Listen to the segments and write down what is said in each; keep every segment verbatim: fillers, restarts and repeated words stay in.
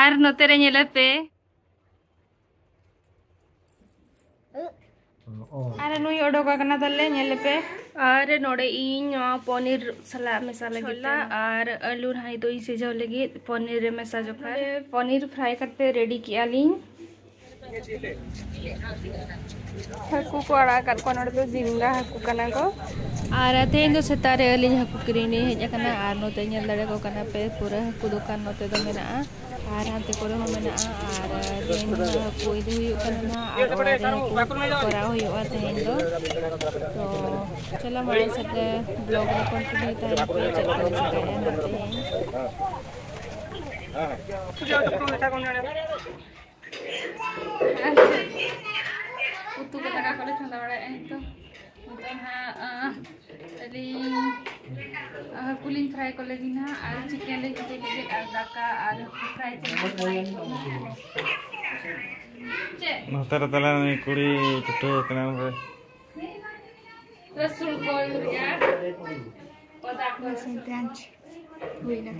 ᱟᱨ ᱱᱚᱛᱮ ᱨᱮ ᱧᱮᱞᱮ ᱯᱮ, ᱟᱨ ᱱᱩᱭ ᱚᱰᱚᱠ ᱟᱠᱟᱱᱟ ᱛᱟᱞᱮ, ᱧᱮᱞᱮ ᱯᱮ᱾ ᱟᱨ ᱱᱚᱰᱮ ᱤᱧ ᱱᱚᱣᱟ ᱯᱚᱱᱤᱨ ᱥᱟᱞᱟᱜ ᱢᱮᱥᱟ ᱞᱟᱹᱜᱤᱫ ᱛᱮ ᱟᱨ ᱟᱹᱞᱩ ᱱᱟᱦᱟᱜ ᱱᱤᱛᱚᱜ ᱤᱧ ᱥᱤᱡᱷᱟᱹᱣ ᱞᱟᱹᱜᱤᱫ ᱯᱚᱱᱤᱨ ᱨᱮ ᱢᱮᱥᱟ ᱡᱚᱠᱷᱟᱡ᱾ ᱯᱚᱱᱤᱨ ᱯᱷᱨᱟᱭ ᱠᱟᱛᱮ ᱨᱮᱰᱤ ᱠᱮᱜᱼᱟ ᱞᱤᱧ᱾ ᱦᱟᱹᱠᱩ ᱠᱚ ᱟᱲᱟᱜ ᱟᱠᱟᱫ ᱠᱚᱣᱟ, ᱱᱚᱰᱮ ᱫᱚ ᱡᱤᱝᱜᱟ ᱦᱟᱹᱠᱩ ᱠᱟᱱᱟ ᱠᱚ᱾ ᱟᱨ ᱛᱮᱦᱮᱧ ᱫᱚ ᱥᱮᱛᱟᱜ ᱨᱮ ᱟᱹᱞᱤᱧ ᱦᱟᱹᱠᱩ ᱠᱤᱨᱤᱧ ᱞᱤᱧ ᱦᱮᱡ ᱟᱠᱟᱱᱟ᱾ ᱟᱨ ᱱᱚᱛᱮ ᱧᱮᱞ ᱫᱟᱲᱮ ᱠᱚ ᱠᱟᱱᱟ ᱯᱮ, ᱯᱩᱨᱟᱹ ᱦᱟᱹᱠᱩ ᱫᱚᱠᱟᱱ ᱱᱚᱛᱮ ᱫᱚ ᱢᱮᱱᱟᱜᱼᱟ᱾ ᱟᱨ ᱦᱟᱱᱛᱮ ᱠᱚᱨᱮ ᱦᱚᱸ ᱢᱮᱱᱟᱜᱼᱟ᱾ ᱟᱨ ᱛᱮᱦᱮᱧ ᱫᱚ ᱦᱟᱹᱠᱩ ᱤᱫᱤ ᱦᱩᱭᱩᱜ ᱠᱟᱱᱟ ᱱᱟᱦᱟᱜ, ᱟᱨ ᱚᱲᱟᱜ ᱨᱮ ᱦᱟᱹᱠᱩ ᱠᱚᱨᱟᱣ ᱦᱩᱭᱩᱜᱼᱟ ᱛᱮᱦᱮᱧ ᱫᱚ᱾ ᱛᱚ ᱪᱚᱞᱚ ᱢᱟᱲᱟᱝ ᱥᱮᱫ ᱵᱞᱚᱜ ᱨᱮ ᱠᱚᱱᱴᱤᱱᱤᱭᱩ ᱛᱟᱦᱮᱱ ᱯᱮ, ᱪᱮᱫ ᱠᱚᱞᱮ ᱪᱤᱠᱟᱹᱭᱟ ᱱᱟᱦᱟᱜ ᱛᱮᱦᱮᱧ᱾ ᱟᱨ ᱪᱮᱫ ᱩᱛᱩ ᱠᱚ ᱫᱟᱠᱟ ᱠᱚᱞᱮ ᱪᱚᱸᱫᱟ ᱵᱟᱲᱟᱭᱮᱫᱼᱟ ᱱᱤᱛᱚᱜ᱾ ᱱᱤᱛᱚᱜ ᱱᱟᱦᱟᱜ, ᱟᱸ, ᱟᱹᱞᱤᱧ, ᱟᱸ, ᱦᱟᱹᱠᱩ ᱞᱤᱧ ᱯᱷᱨᱟᱭ ᱠᱚ ᱞᱟᱹᱜᱤᱫ ᱱᱟᱦᱟᱜ, ᱟᱨ ᱪᱤᱠᱮᱱ ᱞᱤᱧ ᱩᱛᱩᱭ ᱞᱟᱹᱜᱤᱫ, ᱟᱨ ᱫᱟᱠᱟ ᱟᱨ ᱦᱟᱹᱠᱩ ᱯᱷᱨᱟᱭ ᱪᱚᱸᱫᱟ ᱵᱟᱲᱟᱭ ᱦᱩᱭᱩᱜ ᱠᱟᱱᱟ᱾ ᱪᱮᱫ? ᱱᱚᱛᱮ ᱨᱮ ᱛᱟᱞᱮ ᱱᱩᱭ ᱠᱩᱲᱤ ᱪᱷᱩᱴᱟᱹᱣ ᱟᱠᱟᱱᱟ ᱱᱚᱰᱮ᱾ ᱨᱟᱹᱥᱩᱱ ᱠᱚ ᱭᱩᱨᱤᱭᱟ᱾ ᱟᱫᱟ ᱠᱚ, ᱨᱟᱹᱥᱩᱱ ᱯᱮᱸᱭᱟᱡᱽ ᱦᱩᱭᱱᱟ᱾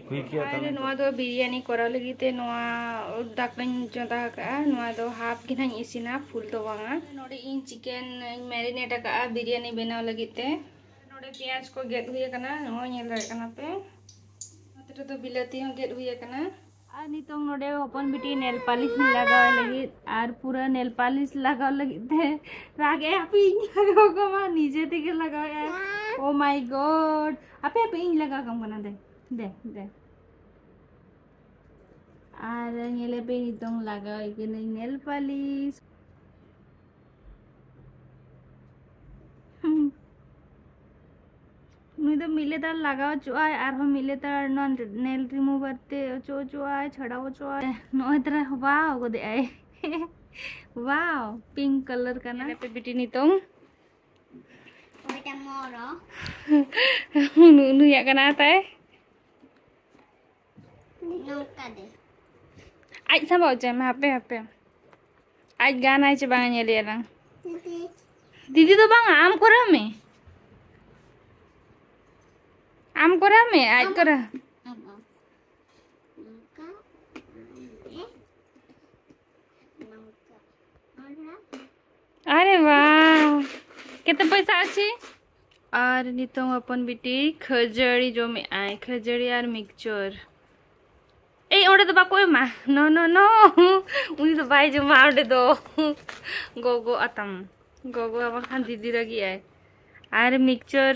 ᱦᱩᱭ ᱠᱮᱭᱟ ᱟᱨ ᱛᱟᱦᱞᱮ᱾ ᱱᱚᱣᱟ ᱫᱚ ᱵᱤᱨᱭᱟᱱᱤ ᱠᱚᱨᱟᱣ ᱞᱟᱹᱜᱤᱫ ᱛᱮ ᱱᱚᱣᱟ ᱫᱟᱠᱟᱧ ᱪᱚᱸᱫᱟ ᱟᱠᱟᱫᱼᱟ᱾ ᱱᱚᱣᱟ ᱫᱚ ᱦᱟᱯ ᱜᱮ ᱱᱟᱦᱟᱜ ᱤᱧ ᱤᱥᱤᱱᱟ, ᱯᱷᱩᱞ ᱫᱚ ᱵᱟᱝᱟ᱾ ᱱᱚᱰᱮ ᱤᱧ ᱪᱤᱠᱮᱱ ᱤᱧ ᱢᱮᱨᱤᱱᱮᱴ ᱟᱠᱟᱫᱼᱟ ᱵᱤᱨᱭᱟᱱᱤ ᱵᱮᱱᱟᱣ ᱞᱟᱹᱜᱤᱫ ᱛᱮ᱾ ᱱᱚᱰᱮ ᱯᱮᱸᱭᱟᱡᱽ ᱠᱚ ᱜᱮᱫ ᱦᱩᱭ ᱟᱠᱟᱱᱟ, ᱱᱚᱜᱼᱚᱭ ᱧᱮᱞ ᱫᱟᱲᱮᱭᱟᱜ ᱠᱟᱱᱟ ᱯᱮ᱾ ᱱᱚᱛᱮ ᱨᱮᱫᱚ ᱵᱤᱞᱟᱹᱛᱤ ᱦᱚᱸ ᱜᱮᱫ ᱦᱩᱭ ᱟᱠᱟᱱᱟ᱾ ᱟᱨ ᱱᱤᱛᱚᱝ ᱱᱚᱰᱮ ᱦᱚᱯᱚᱱ ᱵᱤᱴᱤ ᱱᱮᱞ ᱯᱟᱞᱤᱥ ᱞᱟᱜᱟᱣ ᱞᱟᱹᱜᱤᱫ, ᱟᱨ ᱯᱩᱨᱟᱹ ᱱᱮᱞ ᱯᱟᱞᱤᱥ ᱞᱟᱜᱟᱣ ᱞᱟᱹᱜᱤᱫ ᱛᱮ ᱨᱟᱜ ᱮ, ᱦᱟᱯᱮ ᱤᱧ ᱞᱟᱜᱟᱣ ᱠᱟᱢᱟ, ᱱᱤᱡᱮ ᱛᱮᱜᱮ ᱞᱟᱜᱟᱣ ᱮ ᱟᱭ᱾ Oh my God, ᱦᱟᱯᱮ ᱦᱟᱯᱮ ᱤᱧ ᱞᱟᱜᱟᱣ ᱠᱟᱢ ᱠᱟᱱᱟ, ᱫᱮ ᱫᱮ ᱫᱮ᱾ ᱟᱨ ᱧᱮᱞᱮ ᱯᱮ ᱱᱤᱛᱚᱝ ᱞᱟᱜᱟᱣ ᱮ ᱠᱟᱹᱱᱟᱹᱧ ᱱᱮᱞ ᱯᱟᱞᱤᱥ᱾ ᱦᱩᱸ᱾ ᱩᱱᱤ ᱫᱚ ᱢᱤᱫ ᱞᱮᱛᱟᱲ ᱞᱟᱜᱟᱣ ᱦᱚᱪᱚᱜᱼᱟᱭ, ᱟᱨᱦᱚᱸ ᱢᱤᱫ ᱞᱮᱛᱟᱲ ᱱᱚᱣᱟ ᱱᱮᱞ ᱨᱤᱢᱩᱵᱷᱟᱨ ᱛᱮ ᱚᱪᱚᱜ ᱦᱚᱪᱚᱜᱼᱟᱭ, ᱪᱷᱟᱰᱟᱣ ᱦᱚᱪᱚᱜᱼᱟᱭ᱾ ᱱᱚᱜᱼᱚᱭ ᱛᱟᱨᱟ ᱣᱟᱣ ᱜᱚᱫᱮᱜᱼᱟᱭ᱾ ᱣᱟᱣ, ᱯᱤᱝᱠ ᱠᱟᱞᱟᱨ ᱠᱟᱱᱟ᱾ ᱧᱮᱞᱮᱯᱮ ᱵᱤᱴᱤ ᱱᱤᱛᱚᱝ᱾ ᱚᱭᱮᱴᱟ ᱢᱚᱨᱚ᱾ ᱩᱱᱩ ᱩᱱᱩᱭᱟᱜ ᱠᱟᱱᱟ ᱛᱟᱭ᱾ ᱱᱚᱝᱠᱟ ᱫᱮ᱾ ᱟᱡ ᱥᱟᱢᱵᱟᱣ ᱦᱚᱪᱚᱭ ᱢᱮ, ᱦᱟᱯᱮ, ᱦᱟᱯᱮ᱾ ᱟᱡ ᱜᱟᱱᱟᱭ ᱪᱮ ᱵᱟᱝ ᱧᱮᱞᱮᱭᱟ ᱞᱟᱝ᱾ ᱫᱤᱫᱤ᱾ ᱫᱤᱫᱤ ᱫᱚ ᱵᱟᱝᱟ, ᱟᱢ ᱠᱚᱨᱟᱣ ᱢᱮ᱾ ᱟᱢ ᱠᱚᱨᱟᱣ ᱢᱮ, ᱟᱡ ᱟᱢ᱾ ᱠᱚᱨᱟᱣ᱾ ᱟᱢ, ᱟᱢ᱾ ᱛᱮ ᱯᱚᱭᱥᱟ ᱟᱪᱷᱤ᱾ ᱟᱨ ᱱᱤᱛᱚᱝ ᱦᱚᱯᱚᱱ ᱵᱤᱴᱤ ᱠᱷᱟᱹᱡᱟᱹᱲᱤ ᱡᱚᱢᱮᱜ ᱟᱭ, ᱠᱷᱟᱹᱡᱟᱹᱲᱤ ᱟᱨ ᱢᱤᱠᱥᱪᱚᱨ᱾ ᱮᱭ, ᱚᱸᱰᱮ ᱫᱚ ᱵᱟᱠᱚ ᱮᱢᱟ᱾ No, no, no. ᱩᱱᱤ ᱫᱚ ᱵᱟᱭ ᱡᱚᱢᱟ ᱚᱸᱰᱮ ᱫᱚ᱾ ᱜᱚᱜᱚ ᱟᱛᱟᱢ, ᱜᱚᱜᱚ ᱵᱟᱝᱠᱷᱟᱱ ᱫᱤᱫᱤ ᱨᱟᱹᱜᱤᱜ ᱟᱭ᱾ ᱟᱨ ᱢᱤᱠᱥᱪᱚᱨ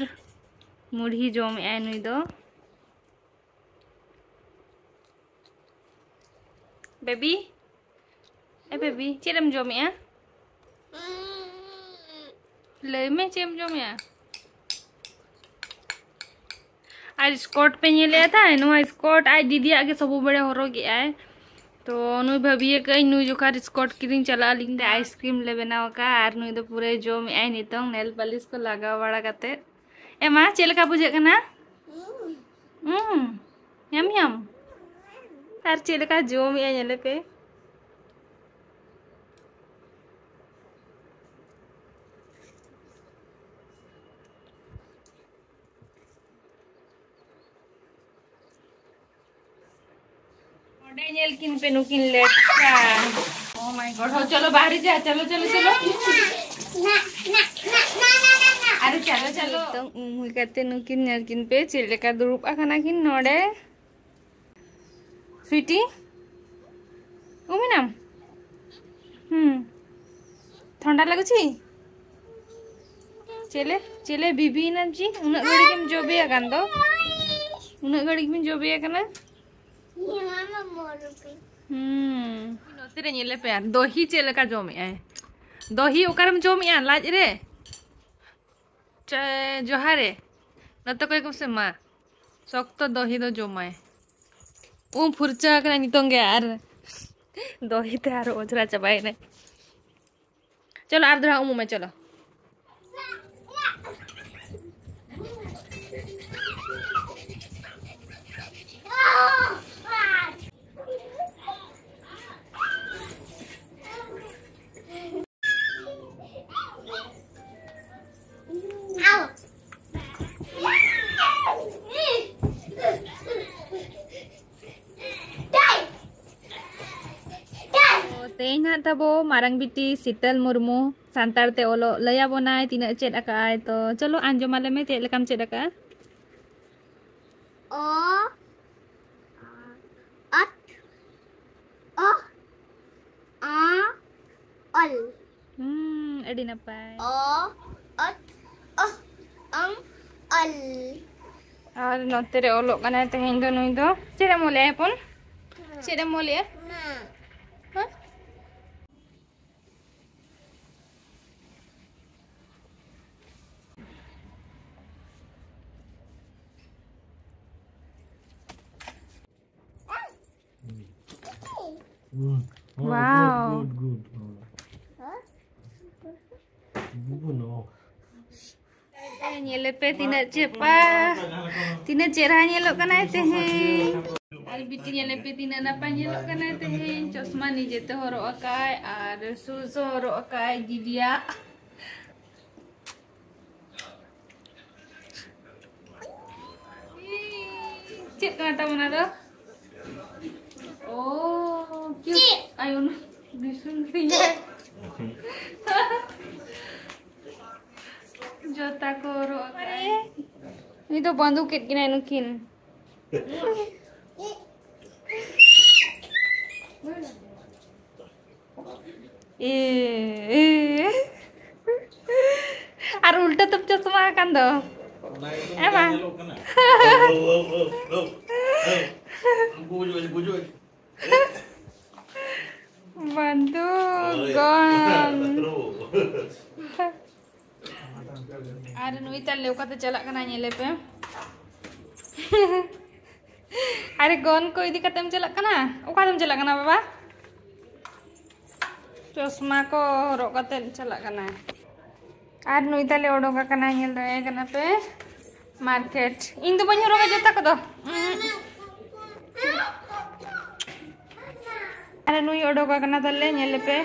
ᱢᱩᱲᱦᱤ ᱡᱚᱢᱮᱜ ᱟᱭ ᱱᱩᱭ ᱫᱚ᱾ ᱵᱮᱵᱤ, ᱮ ᱵᱮᱵᱤ, ᱪᱮᱫ ᱮᱢ ᱡᱚᱢᱮᱜᱼᱟ? ᱞᱟᱹᱭ ᱢᱮ, ᱪᱮᱫ ᱮᱢ ᱡᱚᱢᱮᱜᱼᱟ? ᱟᱨ ᱥᱠᱚᱴ ᱯᱮ ᱧᱮᱞᱮᱜᱼᱟ ᱛᱟᱭ? ᱱᱚᱣᱟ ᱥᱠᱚᱴ ᱟᱡ ᱫᱤᱫᱤᱭᱟᱜ ᱜᱮ ᱥᱚᱵᱩ ᱵᱮᱲᱟ ᱦᱚᱨᱚᱜᱮᱜᱼᱟᱭ᱾ ᱛᱚ ᱱᱩᱭ ᱵᱷᱟᱹᱵᱤᱭᱟᱠᱟᱜᱼᱟᱹᱧ ᱱᱩᱭ ᱡᱚᱠᱷᱟ ᱥᱠᱚᱴ ᱠᱤᱨᱤᱧ ᱪᱟᱞᱟᱜ ᱟᱹᱞᱤᱧ ᱛᱮ ᱟᱭᱤᱥᱠᱨᱤᱢ ᱞᱮ ᱵᱮᱱᱟᱣ ᱟᱠᱟᱫᱼᱟ ᱟᱨ ᱱᱩᱭ ᱫᱚ ᱯᱩᱨᱟᱹᱭ ᱡᱚᱢᱮᱜᱼᱟᱭ ᱱᱤᱛᱚᱝ ᱱᱮᱞ ᱯᱟᱞᱤᱥ ᱠᱚ ᱞᱟᱜᱟᱣ ᱵᱟᱲᱟ ᱠᱟᱛᱮᱫ᱾ ᱮᱢᱟ, ᱪᱮᱫ ᱞᱮᱠᱟ ᱵᱩᱡᱷᱟᱹᱜ ᱠᱟᱱᱟ? ᱩᱸ, ᱧᱟᱢ ᱧᱟᱢ᱾ ᱟᱨ ᱪᱮᱫ ᱞᱮᱠᱟ ᱡᱚᱢᱮᱜᱼᱟᱭ ᱧᱮᱞᱮ ᱯᱮ᱾ ᱚᱸᱰᱮ ᱧᱮᱞ ᱠᱤᱱ ᱯᱮ ᱱᱩᱠᱤᱱ ᱞᱮᱴᱠᱟ᱾ Oh my God, ᱦᱚ, ᱪᱚᱞᱚ ᱵᱟᱦᱨᱮ ᱡᱟ, ᱪᱚᱞᱚ, ᱪᱚᱞᱚ, ᱪᱚᱞᱚ᱾ ᱟᱨᱮ ᱪᱚᱞᱚ, ᱪᱚᱞᱚ᱾ ᱱᱤᱛᱚᱝ ᱩᱢ ᱦᱩᱭ ᱠᱟᱛᱮ ᱱᱩᱠᱤᱱ ᱧᱮᱞ ᱠᱤᱱ ᱯᱮ ᱪᱮᱫ ᱞᱮᱠᱟ ᱫᱩᱲᱩᱵ ᱟᱠᱟᱱᱟ ᱠᱤᱱ ᱱᱚᱰᱮ᱾ ᱥᱩᱭᱴᱤ, ᱩᱢ ᱮᱱᱟᱢ? ᱦᱩᱸ᱾ ᱛᱷᱚᱱᱰᱟ ᱞᱟᱜᱩᱪᱷᱤ? ᱪᱮᱞᱮ, ᱪᱮᱞᱮ ᱵᱤᱵᱤ ᱮᱱᱟᱢ ᱪᱤ? ᱩᱱᱟᱹᱜ ᱜᱷᱟᱹᱲᱤᱡ ᱮᱢ ᱡᱚᱵᱮ ᱟᱠᱟᱱ ᱫᱚ? ᱩᱱᱟᱹᱜ ᱜᱷᱟᱹᱲᱤᱡ ᱵᱤᱱ ᱡᱚᱵᱮ ᱟᱠᱟᱱᱟ? ᱦᱩᱸ᱾ ᱱᱚᱛᱮ ᱨᱮ ᱧᱮᱞᱮ ᱯᱮ, ᱫᱚᱦᱤ ᱪᱮᱫ ᱞᱮᱠᱟ ᱡᱚᱢᱮᱜᱼᱟᱭ? ᱫᱚᱦᱤ ᱚᱠᱟᱨᱮᱢ ᱡᱚᱢᱮᱜᱼᱟ? ᱞᱟᱡ ᱨᱮ? ᱪᱮ, ᱡᱚᱦᱟᱨᱮ᱾ ᱱᱚᱛᱮ ᱠᱚᱭ ᱠᱚᱢ ᱥᱮ ᱢᱟ᱾ ᱥᱚᱠᱛᱚ ᱫᱚᱦᱤ ᱫᱚ ᱡᱚᱢᱟᱭ᱾ ᱩᱢ ᱯᱷᱩᱨᱪᱟᱹ ᱟᱠᱟᱱᱟ ᱱᱤᱛᱚᱝ ᱜᱮ ᱟᱨ ᱫᱚᱦᱤ ᱛᱮ ᱟᱨᱚ ᱚᱡᱽᱨᱟ ᱪᱟᱵᱟᱭᱮᱱᱟᱭ᱾ ᱪᱚᱞᱚ ᱟᱨ ᱫᱷᱟᱣ ᱩᱢᱩᱜ ᱢᱮ, ᱪᱚᱞᱚ᱾ ᱛᱮᱦᱮᱧ ᱦᱟᱸᱜ ᱛᱟᱵᱚ ᱢᱟᱨᱟᱝ ᱵᱤᱴᱤ ᱥᱤᱛᱟᱹᱞ ᱢᱩᱨᱢᱩ ᱥᱟᱱᱛᱟᱲ ᱛᱮ ᱚᱞᱚᱜ ᱞᱟᱹᱭ ᱟᱵᱚᱱᱟᱭ, ᱛᱤᱱᱟᱹᱜ ᱪᱮᱫ ᱟᱠᱟᱫ ᱟᱭ᱾ ᱛᱚ ᱪᱚᱞᱚ ᱟᱸᱡᱚᱢ ᱟᱞᱮ ᱢᱮ, ᱪᱮᱫ ᱞᱮᱠᱟᱢ ᱪᱮᱫ ᱟᱠᱟᱫᱼᱟ? ᱚ, ᱚᱛ, ᱚ, ᱟ, ᱚᱞ᱾ ᱦᱩᱸ, ᱟᱹᱰᱤ ᱱᱟᱯᱟᱭ᱾ ᱚ, ᱚᱛ, ᱚ, ᱚᱝ, ᱚᱞ᱾ ᱟᱨ ᱱᱚᱛᱮ ᱨᱮ ᱚᱞᱚᱜ ᱠᱟᱱᱟᱭ ᱛᱮᱦᱮᱧ ᱫᱚ ᱱᱩᱭ ᱫᱚ᱾ ᱪᱮᱫ ᱮᱢ ᱚᱞᱮᱜᱼᱟ ᱦᱚᱯᱚᱱ? ᱪᱮᱫ ᱮᱢ ᱚᱞᱮᱜᱼᱟ? ᱦᱮᱸ? Mm. Oh, wow. Good, good, good. Oh. Bubu, no. ᱧᱮᱞᱮ ᱯᱮ ᱛᱤᱱᱟᱹᱜ ᱪᱮᱯᱟ, ᱛᱤᱱᱟᱹᱜ ᱪᱮᱦᱨᱟ ᱧᱮᱞᱚᱜ ᱠᱟᱱᱟᱭ ᱛᱮᱦᱮᱧ᱾ ᱟᱨ ᱵᱤᱴᱤ ᱧᱮᱞᱮ ᱯᱮ ᱛᱤᱱᱟᱹᱜ ᱱᱟᱯᱟᱭ ᱧᱮᱞᱚᱜ ᱠᱟᱱᱟᱭ ᱛᱮᱦᱮᱧ᱾ ᱪᱚᱥᱢᱟ ᱱᱤᱡᱮᱛᱮ ᱦᱚᱨᱚᱜ ᱟᱠᱟᱭ ᱟᱨ shoes ᱦᱚᱸ ᱦᱚᱨᱚᱜ ᱟᱠᱟᱭ ᱜᱤᱫᱤᱭᱟᱜ᱾ ᱪᱮᱫ ᱠᱟᱱᱟ ᱛᱟᱢ ᱚᱱᱟ ᱫᱚ? ᱳ, ᱪᱮᱫ? ᱟᱭᱳ, ᱚᱱᱟ ᱫᱤᱥᱚᱢ ᱨᱮᱭᱟᱜ ᱡᱚᱛᱟ ᱠᱚ ᱦᱚᱨᱚᱜ ᱟᱠᱟᱫ᱾ ᱩᱱᱤ ᱫᱚ ᱵᱟᱹᱫᱩ ᱠᱮᱫ ᱠᱤᱱᱟᱭ ᱱᱩᱠᱤᱱ᱾ ᱮ, ᱮ᱾ ᱟᱨ ᱩᱞᱴᱟᱹ ᱛᱮᱢ ᱪᱚᱥᱢᱟ ᱟᱠᱟᱱ ᱫᱚ᱾ ᱚᱱᱟ ᱜᱮᱛᱚ ᱮ ᱢᱟ᱾ ᱧᱮᱞᱚᱜ ᱠᱟᱱᱟ᱾ ᱜᱩᱡᱩᱜ, ᱜᱩᱡᱩᱜ᱾ ᱵᱟᱱᱫᱩ ᱜᱚᱱ᱾ ᱟᱨ ᱱᱩᱭ ᱛᱟᱞᱮ ᱚᱠᱟᱛᱮ ᱪᱟᱞᱟᱜ ᱠᱟᱱᱟ ᱧᱮᱞᱮ ᱯᱮ᱾ ᱟᱨᱮ ᱜᱚᱱ ᱠᱚ ᱤᱫᱤ ᱠᱟᱛᱮᱢ ᱪᱟᱞᱟᱜ ᱠᱟᱱᱟ? ᱚᱠᱟᱛᱮᱢ ᱪᱟᱞᱟᱜ ᱠᱟᱱᱟ ᱵᱟᱵᱟ? ᱪᱚᱥᱢᱟ ᱠᱚ ᱦᱚᱨᱚᱜ ᱠᱟᱛᱮ ᱪᱟᱞᱟᱜ ᱠᱟᱱᱟᱭ᱾ ᱟᱨ ᱱᱩᱭ ᱛᱟᱞᱮ ᱚᱰᱚᱠ ᱟᱠᱟᱱᱟᱭ, ᱧᱮᱞ ᱫᱟᱲᱮᱭᱟᱭ ᱠᱟᱱᱟ ᱯᱮ, ᱢᱟᱨᱠᱮᱴ᱾ ᱤᱧ ᱫᱚ ᱵᱟᱹᱧ ᱦᱚᱨᱚᱜᱟ ᱡᱩᱛᱟ ᱠᱚᱫᱚ᱾ ᱟᱨ ᱱᱩᱭ ᱚᱰᱚᱠ ᱟᱠᱟᱱᱟ ᱛᱟᱞᱮ, ᱧᱮᱞ ᱯᱮ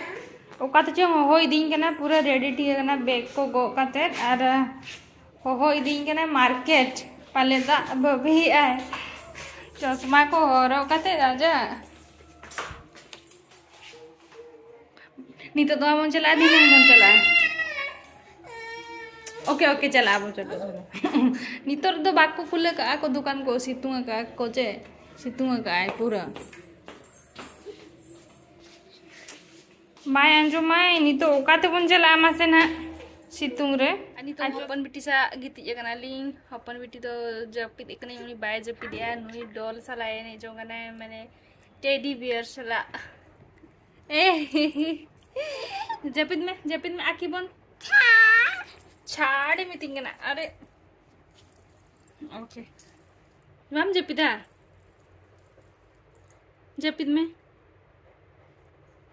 ᱚᱠᱟ ᱛᱮᱪᱚᱝ ᱦᱚᱦᱚ ᱤᱫᱤᱧ ᱠᱟᱱᱟ, ᱯᱩᱨᱟᱹ ᱨᱮᱰᱤ ᱴᱷᱤᱠ ᱟᱠᱟᱱᱟ ᱵᱮᱜᱽ ᱠᱚ ᱜᱚᱜ ᱠᱟᱛᱮ᱾ ᱟᱨ ᱦᱚᱦᱚ ᱤᱫᱤᱧ ᱠᱟᱱᱟ ᱢᱟᱨᱠᱮᱴ, ᱯᱟᱞᱮ ᱫᱟᱜ ᱵᱟᱹᱵᱤᱭᱮᱜᱼᱟᱭ᱾ ᱪᱚᱥᱢᱟ ᱠᱚ ᱦᱚᱨᱚᱜ ᱠᱟᱛᱮ ᱟᱡᱟᱜ ᱱᱤᱛᱚᱜ ᱫᱚ ᱵᱟᱵᱚᱱ ᱪᱟᱞᱟᱜᱼᱟ, ᱫᱷᱤᱱᱟᱹᱝ ᱵᱚᱱ ᱪᱟᱞᱟᱜᱼᱟ᱾ ᱳᱠᱮ, ᱳᱠᱮ, ᱪᱟᱞᱟᱜ ᱟᱵᱚᱱ, ᱪᱚᱞᱚ, ᱪᱚᱞᱚ᱾ ᱱᱤᱛᱚᱜ ᱫᱚ ᱵᱟᱠᱚ ᱠᱷᱩᱞᱟᱹ ᱠᱟᱜᱼᱟ ᱠᱚ ᱫᱚᱠᱟᱱ ᱠᱚ, ᱥᱤᱛᱩᱝ ᱟᱠᱟᱜᱼᱟ ᱠᱚ ᱪᱮ, ᱥᱤᱛᱩᱝ ᱟᱠᱟᱜᱼᱟᱭ ᱯᱩᱨᱟᱹ᱾ ᱵᱟᱭ ᱟᱸᱡᱚᱢᱟᱭ, ᱱᱤᱛᱚᱜ ᱚᱠᱟ ᱛᱮᱵᱚᱱ ᱪᱟᱞᱟᱜᱼᱟ ᱢᱟᱥᱮ ᱱᱟᱦᱟᱜ ᱥᱤᱛᱩᱝ ᱨᱮ? ᱟᱨ ᱱᱤᱛᱚᱜ ᱟᱸᱡᱚᱢ- ᱦᱚᱯᱚᱱ ᱵᱤᱴᱤ ᱥᱟᱶ ᱜᱤᱛᱤᱡ ᱟᱠᱟᱱᱟᱞᱤᱧ᱾ ᱦᱚᱯᱚᱱ ᱵᱤᱴᱤ ᱫᱚ ᱡᱟᱹᱯᱤᱫ ᱮᱫ ᱠᱟᱹᱱᱟᱹᱧ, ᱩᱱᱤ ᱵᱟᱭ ᱡᱟᱹᱯᱤᱫᱮᱜᱼᱟ, ᱱᱩᱭ ᱰᱚᱞ ᱥᱟᱞᱟᱜ ᱮᱱᱮᱡ ᱡᱚᱝ ᱠᱟᱱᱟᱭ, ᱢᱟᱱᱮ ᱴᱮᱰᱤ ᱵᱤᱭᱟᱨ ᱥᱟᱞᱟᱜ᱾ ᱮ, ᱡᱟᱹᱯᱤᱫ ᱢᱮ, ᱡᱟᱹᱯᱤᱫ ᱢᱮ, ᱟᱹᱠᱤ ᱵᱚᱱ᱾ ᱪᱷᱟᱲᱮ ᱢᱤᱛᱟᱹᱧ ᱠᱟᱱᱟ, ᱟᱨᱮ᱾ ᱳᱠᱮ᱾ ᱵᱟᱢ ᱡᱟᱹᱯᱤᱫᱟ? ᱡᱟᱹᱯᱤᱫ ᱢᱮ᱾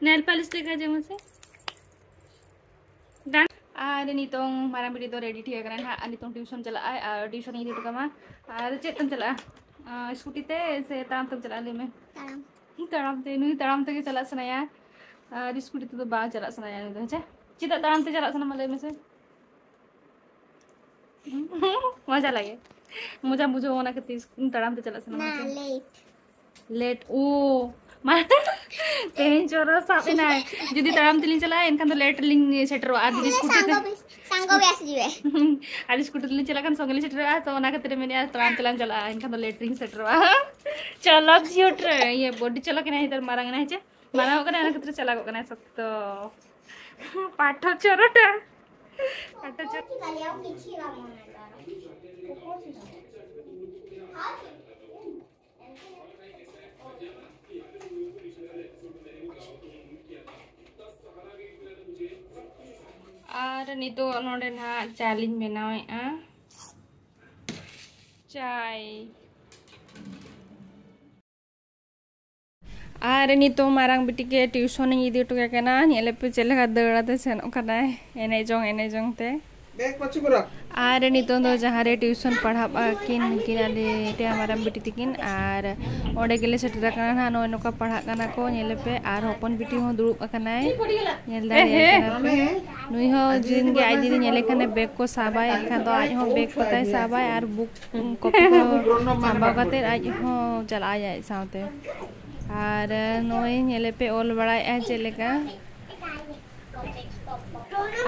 ᱱᱮᱞ ᱯᱟᱞᱤᱥ ᱞᱮᱠᱟ ᱡᱚᱢ ᱢᱮᱥᱮ᱾ ᱰᱟᱱ᱾ ᱟᱨ ᱱᱤᱛᱚᱝ ᱢᱟᱨᱟᱝ ᱵᱤᱴᱤ ᱫᱚ ᱨᱮᱰᱤ ᱴᱷᱤᱠ ᱟᱠᱟᱱᱟ ᱱᱟᱦᱟᱜ, ᱟᱨ ᱱᱤᱛᱚᱝ ᱴᱤᱭᱩᱥᱚᱱ ᱪᱟᱞᱟᱜᱼᱟᱭ, ᱟᱨ ᱴᱤᱭᱩᱥᱚᱱ ᱤᱧ ᱤᱫᱤ ᱦᱚᱴᱚ ᱠᱟᱢᱟ᱾ ᱟᱨ ᱪᱮᱫ ᱛᱮᱢ ᱪᱟᱞᱟᱜᱼᱟ? ᱟᱸ, ᱥᱠᱩᱴᱤ ᱛᱮ ᱥᱮ ᱛᱟᱲᱟᱢ ᱛᱮᱢ ᱪᱟᱞᱟᱜᱼᱟ, ᱞᱟᱹᱭ ᱢᱮ? ᱛᱟᱲᱟᱢ᱾ ᱛᱟᱲᱟᱢ ᱛᱮ, ᱱᱩᱭ ᱛᱟᱲᱟᱢ ᱛᱮᱜᱮ ᱪᱟᱞᱟᱜ ᱥᱟᱱᱟᱭᱟ, ᱟᱨ ᱥᱠᱩᱴᱤ ᱛᱮᱫᱚ ᱵᱟᱝ ᱪᱟᱞᱟᱜ ᱥᱟᱱᱟᱭᱟ ᱱᱩᱭ ᱫᱚ, ᱦᱮᱸ ᱪᱮ? ᱪᱮᱫᱟᱜ ᱛᱟᱲᱟᱢ ᱛᱮ ᱪᱟᱞᱟᱜ ᱥᱟᱱᱟᱢᱟ, ᱞᱟᱹᱭ ᱢᱮᱥᱮ? ᱢᱚᱡᱟ ᱞᱟᱜᱮ, ᱢᱚᱡᱟ ᱵᱩᱡᱷᱟᱹᱣ, ᱚᱱᱟ ᱠᱷᱟᱹᱛᱤᱨ ᱛᱟᱲᱟᱢ ᱛᱮ ᱪᱟᱞᱟᱜ ᱥᱟᱱᱟᱢᱟ, ᱦᱮᱸ ᱪᱮ? ᱞᱮᱴ᱾ ᱞᱮᱴ, ᱳ, ᱢᱟ, ᱛᱮᱦᱮᱧ ᱪᱚᱨᱚ ᱥᱟᱵ ᱮᱱᱟᱭ᱾ ᱡᱩᱫᱤ ᱛᱟᱲᱟᱢ ᱛᱮᱞᱤᱧ ᱪᱟᱞᱟᱜᱼᱟ, ᱮᱱᱠᱷᱟᱱ ᱫᱚ ᱞᱮᱴ ᱞᱤᱧ ᱥᱮᱴᱮᱨᱚᱜᱼᱟ᱾ ᱟᱨ ᱡᱩᱫᱤ ᱥᱠᱩᱴᱤ ᱛᱮ, ᱥᱟᱸᱜᱚ ᱵᱮᱥ ᱡᱤᱵᱮ᱾ ᱟᱨ ᱥᱠᱩᱴᱤ ᱛᱮᱞᱤᱧ ᱪᱟᱞᱟᱜ ᱠᱷᱟᱱ ᱥᱚᱸᱜᱮ ᱞᱤᱧ ᱥᱮᱴᱮᱨᱚᱜᱼᱟ, ᱛᱚ ᱚᱱᱟ ᱠᱷᱟᱹᱛᱤᱨ ᱢᱮᱱᱮᱫᱼᱟ, ᱛᱟᱲᱟᱢ ᱛᱮᱞᱟᱝ ᱪᱟᱞᱟᱜᱼᱟ, ᱮᱱᱠᱷᱟᱱ ᱫᱚ ᱞᱮᱴ ᱨᱤᱧ ᱥᱮᱴᱮᱨᱚᱜᱼᱟ᱾ ᱪᱚᱞᱚ, ᱡᱤᱭᱳ ᱴᱨᱮ-, ᱤᱭᱟᱹ, ᱵᱚᱰᱤ ᱪᱚᱞᱚ ᱠᱮᱱᱟᱭ, ᱱᱮᱛᱟᱨ ᱢᱟᱨᱟᱝ ᱮᱱᱟᱭ ᱪᱮ? ᱢᱟᱨᱟᱝ ᱚᱜ ᱠᱟᱱᱟᱭ, ᱚᱱᱟ ᱠᱷᱟᱹᱛᱤᱨ ᱪᱟᱞᱟᱜᱚᱜ ᱠᱟᱱᱟᱭ ᱥᱚᱠᱛᱚ᱾ ᱯᱟᱴᱷᱚ ᱪᱚᱨᱚᱴᱟ᱾ ᱯᱟᱴᱷᱚ ᱪᱚᱨᱚᱴᱟ᱾ ᱟᱨ ᱱᱤᱛᱚᱜ ᱱᱚᱰᱮ ᱱᱟᱦᱟᱜ ᱪᱟ ᱞᱤᱧ ᱵᱮᱱᱟᱣᱮᱫᱼᱟ᱾ ᱪᱟᱭ᱾ ᱟᱨ ᱱᱤᱛᱚᱜ ᱢᱟᱨᱟᱝ ᱵᱤᱴᱤ ᱜᱮ ᱴᱤᱭᱩᱥᱚᱱᱤᱧ ᱤᱫᱤ ᱦᱚᱴᱚ ᱠᱟᱭ ᱠᱟᱱᱟ᱾ ᱧᱮᱞᱮ ᱯᱮ ᱪᱮᱫ ᱞᱮᱠᱟ ᱫᱟᱹᱲ ᱟᱛᱮ ᱥᱮᱱᱚᱜ ᱠᱟᱱᱟᱭ, ᱮᱱᱮᱡ ᱡᱚᱝ, ᱮᱱᱮᱡ ᱡᱚᱝ ᱛᱮ᱾ ᱟᱨ ᱱᱤᱛᱚᱝ ᱫᱚ ᱡᱟᱦᱟᱸ ᱨᱮ ᱴᱤᱭᱩᱥᱚᱱ ᱯᱟᱲᱦᱟᱜ ᱟᱹᱠᱤᱱ, ᱱᱩᱠᱤᱱ ᱟᱞᱮ ᱴᱮᱭᱟ ᱢᱟᱨᱟᱝ ᱵᱤᱴᱤ ᱛᱟᱹᱠᱤᱱ, ᱟᱨ ᱚᱸᱰᱮ ᱜᱮᱞᱮ ᱥᱮᱴᱮᱨ ᱟᱠᱟᱱᱟ ᱱᱟᱦᱟᱜ᱾ ᱱᱚᱜᱼᱚᱭ ᱱᱚᱝᱠᱟ ᱯᱟᱲᱦᱟᱜ ᱠᱟᱱᱟ ᱠᱚ, ᱧᱮᱞᱮ ᱯᱮ᱾ ᱟᱨ ᱦᱚᱯᱚᱱ ᱵᱤᱴᱤ ᱦᱚᱸ ᱫᱩᱲᱩᱵ ᱟᱠᱟᱱᱟᱭ, ᱧᱮᱞ ᱫᱟᱲᱮᱭᱟᱭ ᱠᱟᱱᱟ ᱯᱮ᱾ ᱱᱩᱭ ᱦᱚᱸ ᱫᱤᱱ ᱜᱮ ᱟᱡ ᱫᱤᱫᱤ ᱧᱮᱞᱮ ᱠᱷᱟᱱᱮ ᱵᱮᱜᱽ ᱠᱚ ᱥᱟᱵᱟᱭ, ᱮᱱᱠᱷᱟᱱ ᱫᱚ ᱟᱡ ᱦᱚᱸ ᱵᱮᱜᱽ ᱠᱚ ᱛᱟᱭ ᱥᱟᱵᱟᱭ ᱟᱨ ᱵᱩᱠ ᱠᱚᱯᱤ ᱠᱚ ᱥᱟᱢᱵᱟᱣ ᱠᱟᱛᱮ ᱟᱡ ᱦᱚᱸ ᱪᱟᱞᱟᱜ ᱟᱭ ᱟᱡ ᱥᱟᱶᱛᱮ᱾ ᱟᱨ ᱱᱚᱜᱼᱚᱭ ᱧᱮᱞᱮ ᱯᱮ, ᱚᱞ ᱵᱟᱲᱟᱭᱮᱫᱼᱟᱭ ᱪᱮᱫ ᱞᱮᱠᱟ᱾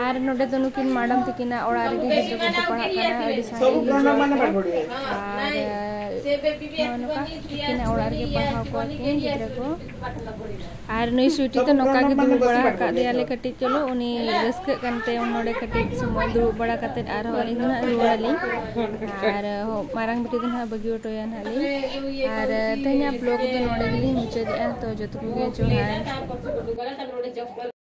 ᱟᱨ ᱱᱚᱰᱮ ᱫᱚ ᱱᱩᱠᱤᱱ ᱢᱟᱰᱟᱢ ᱛᱟᱹᱠᱤᱱᱟᱜ ᱚᱲᱟᱜ ᱨᱮᱜᱮ ᱜᱤᱫᱽᱨᱟᱹ ᱠᱚᱠᱚ ᱯᱟᱲᱦᱟᱜ ᱠᱟᱱᱟ, ᱟᱹᱰᱤ ᱥᱟᱸᱜᱮ ᱜᱤᱫᱽᱨᱟᱹ ᱠᱚ᱾ ᱟᱨ ᱱᱚᱜᱼᱚ ᱱᱚᱝᱠᱟ ᱛᱟᱹᱠᱤᱱᱟᱜ ᱚᱲᱟᱜ ᱨᱮᱜᱮ ᱯᱟᱲᱦᱟᱣ ᱠᱚᱣᱟ ᱠᱤᱱ ᱜᱤᱫᱽᱨᱟᱹ ᱠᱚ᱾ ᱟᱨ ᱱᱩᱭ ᱥᱩᱭᱴᱤ ᱫᱚ ᱱᱚᱝᱠᱟ ᱜᱮ ᱫᱩᱲᱩᱵ ᱵᱟᱲᱟ ᱟᱠᱟᱫ ᱫᱮᱭᱟᱞᱮ ᱠᱟᱹᱴᱤᱡ, ᱪᱚᱞᱚ ᱩᱱᱤ ᱨᱟᱹᱥᱠᱟᱹᱜ ᱠᱟᱱᱛᱮ ᱩᱱ ᱱᱚᱰᱮ ᱠᱟᱹᱴᱤᱡ ᱥᱚᱢᱚᱭ ᱫᱩᱲᱩᱵ ᱵᱟᱲᱟ ᱠᱟᱛᱮᱫ ᱟᱨᱦᱚᱸ ᱟᱹᱞᱤᱧ ᱫᱚ ᱱᱟᱦᱟᱜ ᱨᱩᱣᱟᱹᱲ ᱟᱹᱞᱤᱧ᱾ ᱟᱨ ᱢᱟᱨᱟᱝ ᱵᱤᱴᱤ ᱫᱚ ᱱᱟᱦᱟᱜ ᱵᱟᱹᱜᱤ ᱦᱚᱴᱚᱭᱟ ᱱᱟᱦᱟᱜ ᱞᱤᱧ᱾ ᱟᱨ ᱛᱮᱦᱮᱧᱟᱜ ᱵᱞᱚᱜ ᱫᱚ ᱱᱚᱰᱮ ᱜᱮᱞᱤᱧ ᱢᱩᱪᱟᱹᱫᱮᱜᱼᱟ᱾ ᱛᱚ ᱡᱚᱛᱚ ᱠᱚᱜᱮ ᱡᱚᱦᱟᱨ᱾